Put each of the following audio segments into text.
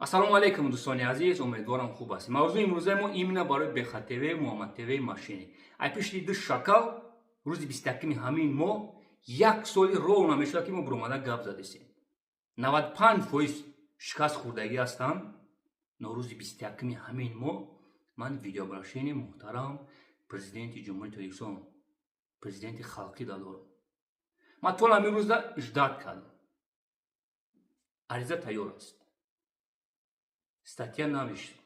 Ассалому алайкум, дӯстони азиз, умедворам, хуб ҳастед. Мавзӯи имрӯзаи мо именно барои БХТВ, Муҳаммад ТВ машини. Ай пишти ду шакал рӯзи 21-ми ҳамин моҳ як соли ровно мешавад, ки мо биромада гап задесем. 95% шикаст хӯрдагӣ ҳастанд, но рӯзи 21-ми ҳамин моҳ ман видеообращение муҳтарам президенти Ҷумҳурии Тоҷикистон, президенти халқӣ дорам. Ман то ҳамин рӯза ждать кардам. Ариза тайёр аст, статья навиштам.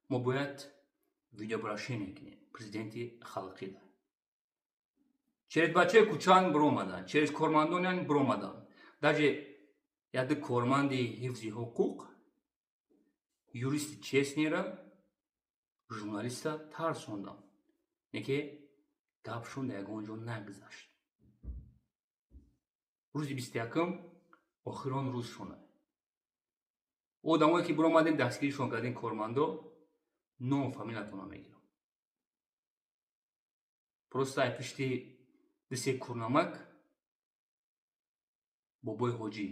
Мо бояд видеообращение кунем президенти халқида. Через бачаи кӯчаан биромаданд, через кормандониан биромаданд, даже яду корманди ҳифзи ҳуқуқ, юристи честный ра, журналиста тарсондам, неке гапшон дар ягон ҷо нагузашт. Рӯзи 21-м охирон рӯзшона. Одамое ки биромадем, дастгиришон кардем, кормандо, ном фамилиятона мегирам. Просто ай пишти дисе курнамак бобои ҳоҷӣ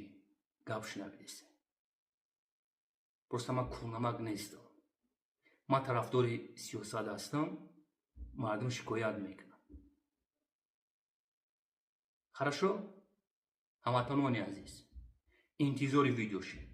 гап шунавидесе. Просто ман курнамак нестам, ман тарафдори сиёсат ҳастам. Мардум шикоят мекунад. Хорошо, ҳамватанони азиз, интизори видео шед.